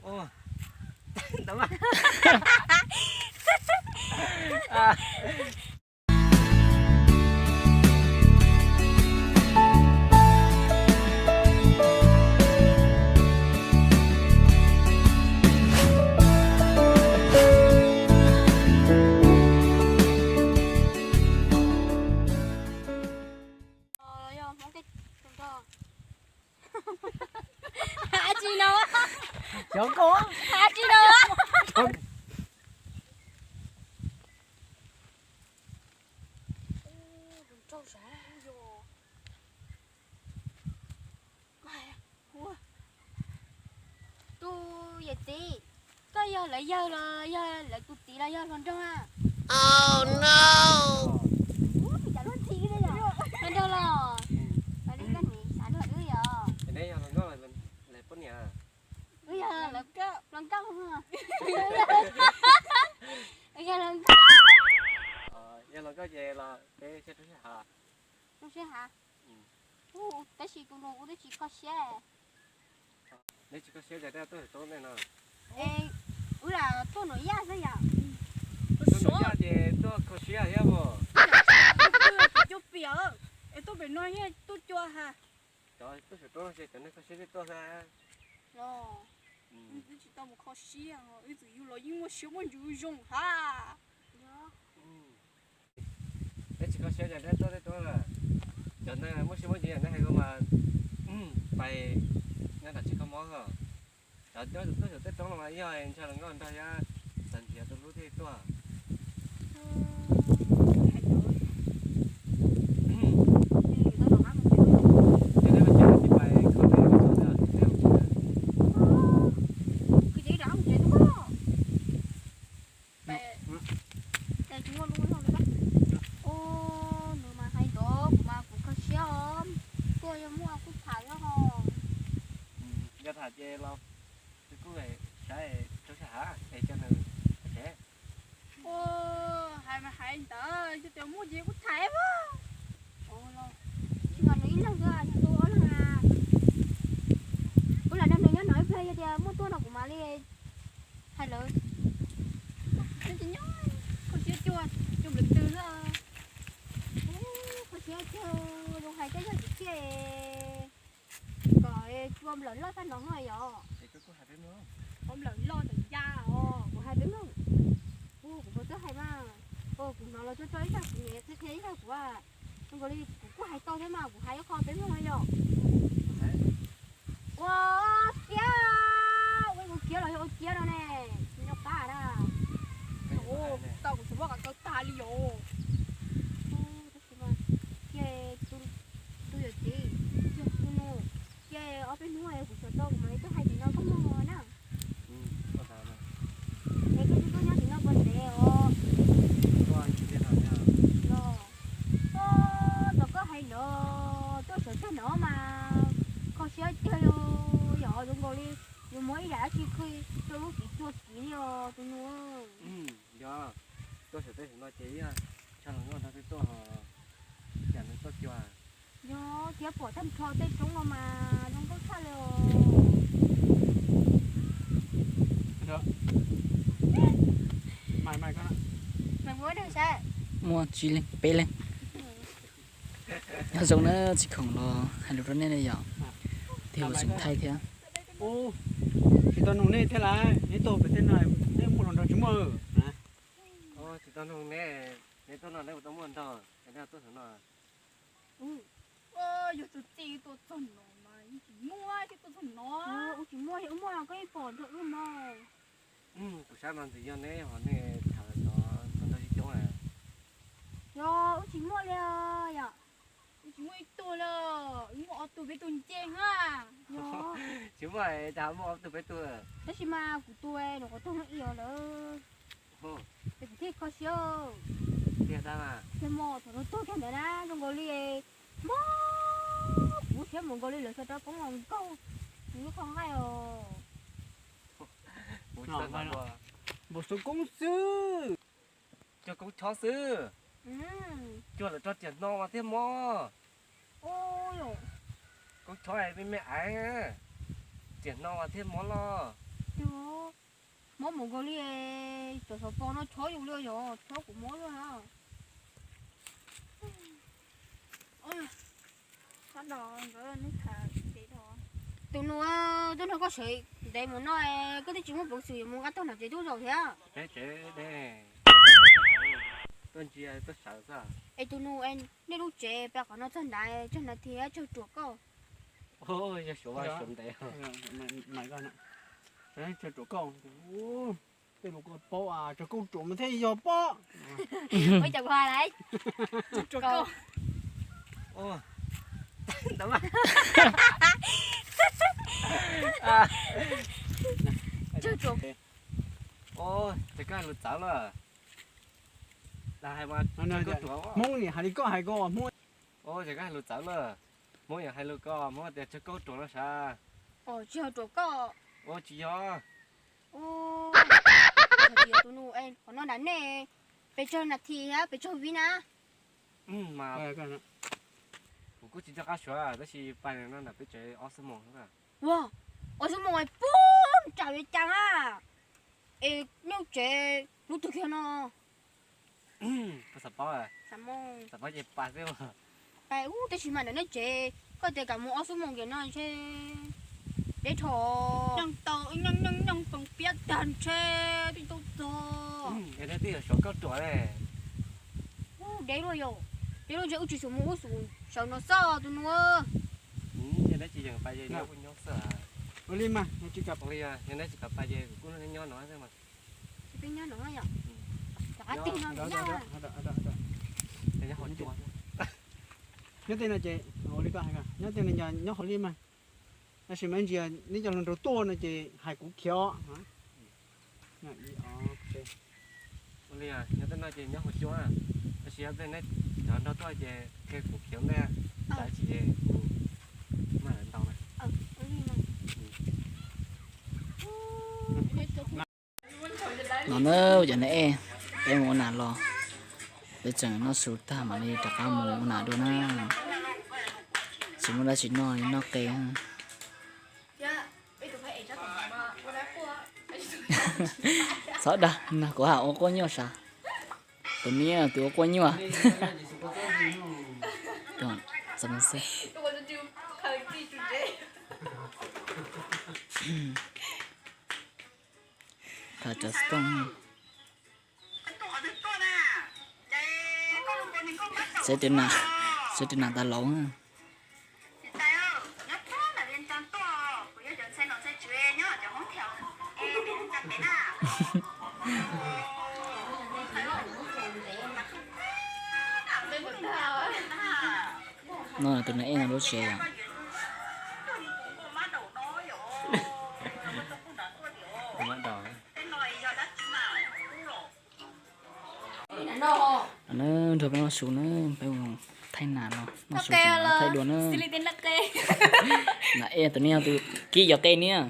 Hais tsis no. Xyov koj. Hais tsis no. Tus yawm txiv, koj yog lawv yawg los yog lawv tus txiv los yog hluas nraug a? Hluas nraug los, los li koj niam xav luag wb yom? Wb yog hluas nkauj, yog hluas nkauj. Yog hluas nkauj ces los peb sib hav. Rau sib hav. Tab sis tus nus kuv twb tsis kho siab. Neb tsis kho siab ces tuaj saum roob no. Es wb lam tuaj nram yaj xwb yom. Tuaj nram yaj ces tuaj kho siab thiab os. Cua piam, es tuaj pem no tuaj cua ha. Cov tuaj saum roob no ces cov neeg kho siab thiaj tuaj xwb. Wb tsis tau mus kho siab, wb txwm yug los yeej muaj siab muaj ntsws zoo ha. Neb tsis kho siab ces neb tuaj tej roob na. Cov neeg muaj siab muaj ntsws neb hais ko mas pais nyob nram tsis kho mob os. Cov tuaj saum tej roob no mas yog ntshe los nkauj nraug thiab, txawm nrhiav tus hlub thiaj tuaj. Ua, nws mas hais ntawd kuv mas kuv kho siab os. Tuaj yog muaj kuj tham yog ho. Yog tham ces los kuj saib rau sij hawm es coj nws. Ua, hais mas hais ntawd, yog tias muaj ces kuj tham mas. Tsis mas nws ib leeg xwb, yog tus ob leeg na. Kuv lam nrog nws nyob no ib pliag, yog tias muaj tuaj no kuv mam li hais lawv. Kho siab cuag, cuag nplawm twg na. Kho siab cuag, zoo hais tej yog tsis thiaj kom cua nplawm loj tag no no yom. Cua nplawm loj ntawm ya os, kuv hais peb mloog. Kuv puas twb hais mas, kuv hnov los tso tso ib zaj kuv niam qhia qhia ib zaj kuv, zoo nkaus li kuv kuj hais tau thiab mas kuv hais ib qho peb mloog yom. Ua kiab, ua kiab los yog ua kiab no ne, tsis nco qab na. Tau kuv tsis muaj qhov kaw tag li yom. Ces tus yawm txiv, tus nus, ces ob peb hnub kuv xav tau kuv mam li tuaj hais tim no koj mloog na. Es koj tsis tuaj nyob tim no puas ntev os? Los, tau koj hais los tuaj sawv tag no mas kho siab tiag li, yog zoo nkaus li yus muab ib yam dab tsi qhwv rau lub kiv cua kiv li os tus nus. Yog, tuaj sawv tag no ces yog tshaj los noj nrog peb tuaj, ib yam nws tuaj cua. Yog thiab pom tag nrho tej roob no mas zoo nkauj tshaj li os. Muaj tsib leeg peb leeg. Nyob zoo na, tsis khoom los hais lus rau nej ne yom. Tig ua tseem thaij thiab. Tsis tau nug nej thiab lawm, neb tuaj pem tej no, neb muaj hluas nraug tsis muaj? Tsis tau nug neb, neb tuaj no neb puas tau muaj nraug, neb tuaj xwb no. Yog tus txiv tuaj txog no mas yeej tsis muaj, twb tuaj txog no. Wb tsis muaj, wb muaj koj yeej pom nrog wb no. Kuv saib mas ntxim yog neb ho nej tham tod txog nrog ib coob na. Yog wb tsis muaj li yom. Wb tsis muaj ib tug li, wb muaj ob tug peb tug nce ha. Tsis muaj cas muaj ob tug peb tug. Tab sis mas kuv tus nws qhov tug no ib os lawm. Es kuv thiaj kho siab. Tiag tab mas. Tiag mas thaum nws tuag kiag ntawd na zoo nkaus li mob, kuv siab mus nkaus li lawv sawv rov koob los nkaug kuv lub qhov nqaij os. Npaum xov koob xwb. Cog koob chob xwb. Cuag lawv rog riam hno mas thiaj mob. Koob chob me me aiv, riam hno mas thiaj mob loj. Mob mus nkaus li, cov xov pos no chob yus li yog chob kuv mob luaj na. Tus nus, twb nrog koj sawv ntev mus no, koj twb tsis muaj peev xwm yuav mus nqa tog nram tsev tuaj zaum thiab. Es tus nus, nej lub tsev pem qhov no txog nrad tsawg nas this thiab tsawg ruam koj? Yog suav ntev, tsawg ruam koj, tej lus koj paub, tsawg kauj ruam mas thiaj yog pob. Ua cas kuv hais lawm? Tsawg ruam. Ces koj hais lus txawv lawm. Hmoob nim hais li koj hais ko Hmoob. Ces koj hais lus txawv lawm. Hmoob yog hais lus ko Hmoob tias tsawg kauj ruam no sav. Tsis yog ruam koj. Ua tsis yog. Tus nus, qhov no nram nej pes tsawg nas this thiab pes tsawg vib na? Mas kuv kuj tsis nco qab suav tab sis pais no nram peb tsev ob xuab moos. Ua, ob xuab moos puag nram Vias Cas na. Es nej lub tsev lub twg kiag no? Xav paub, xav paub ces pais xwb. Pais ub, tab sis mas ntawm nej tsev koj tias kam mus ob xuab moos kiag no ntshe deb dhau. Nyooj tau ib nyooj nyooj nyooj toos piab tag ntshe twb tau txog. Es nej twb yog suav kauj ruam ne. Ub, deb luaj yom, deb luaj ntshe wb tsis xum mus ub xum saud no xwb tus nus. Yog neb tsis kam pais ces nyob kuj nyob xwb. Ua li mas, yog neb tsis kam pais ces kuv kuj nyob no xwb mas. Twb nyob no yom. Rov qab tig no na. Nyob tej no ces, ua li koj hais, nyob tej no nyob hauv li mas. Tab sis mas ntsia neb cov hluas nraug tuaj no ces hais kuv khiav. Ua li, nyob tej no ces nyob hauv xyuas, tab sis yog tej neb cov nraug tuaj ces qhia kuv khiav ntej, tsis ces kuv mag lawv ntaus na. No na, cov nas ej, peb mus ua nas los, peb tseem noj su tag mam li rov qab mus ua nas dua na. Tsis muaj dab tsi noj li, noj qe. Txhob dag, kuv hais ua quaj nyuaj sav. Tus niag twb ua quaj nyuaj. Khaws cov xov tooj. Seb twv nas, seb twv nas tas laus. No tus nas ej no lub tsev yom. Nrog peb noj su na, peb mus thaij nas no, noj su thaij dua na. Nas ej tus niag tus kib cov qe niag.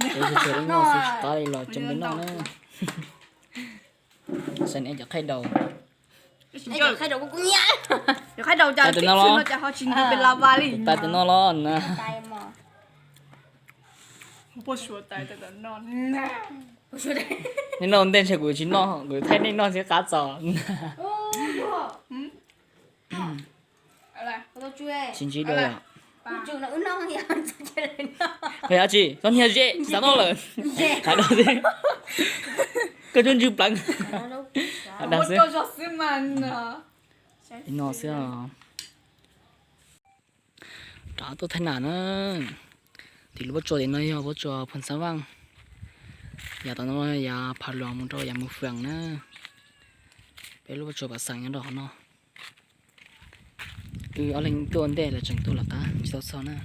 Peb tsis tshua noj xwb tsis qab li los coj peb noj na. Saib nej cov qhaij daus. Tais tus no los na. Nej noj ntej ntshe kuv tsis noj, kuv thaij nej noj thiab qab txaus. Tsis ntsib dua yom. Qhov yog tsis txhob hnia ze, tsis xav noj lawm. Hais dua xwb. Koj cuab ntswg pleev. Hais dag xwb. Li no xwb os. Rov tuaj thaij nas na. Tim lub pob tsuas tim no yog pob tsuas Phoos Xab Vaj. Yav tom no yav Phav Luas mus rau yav Mus Fwm na. Peb lub pob tsuas Phav Xeem nyob rau qhov no. Wb ob leeg tuaj ntej lawv tseem tuaj lawm qab tsis tau txog na.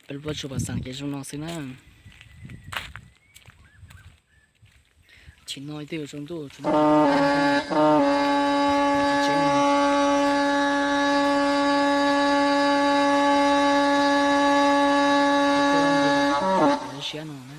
Peb lub pob tsuas Phav Xeem ces zoo no xwb na. Tsis no twb yuav tsaus ntuj tsaus ntuj. Siab no na.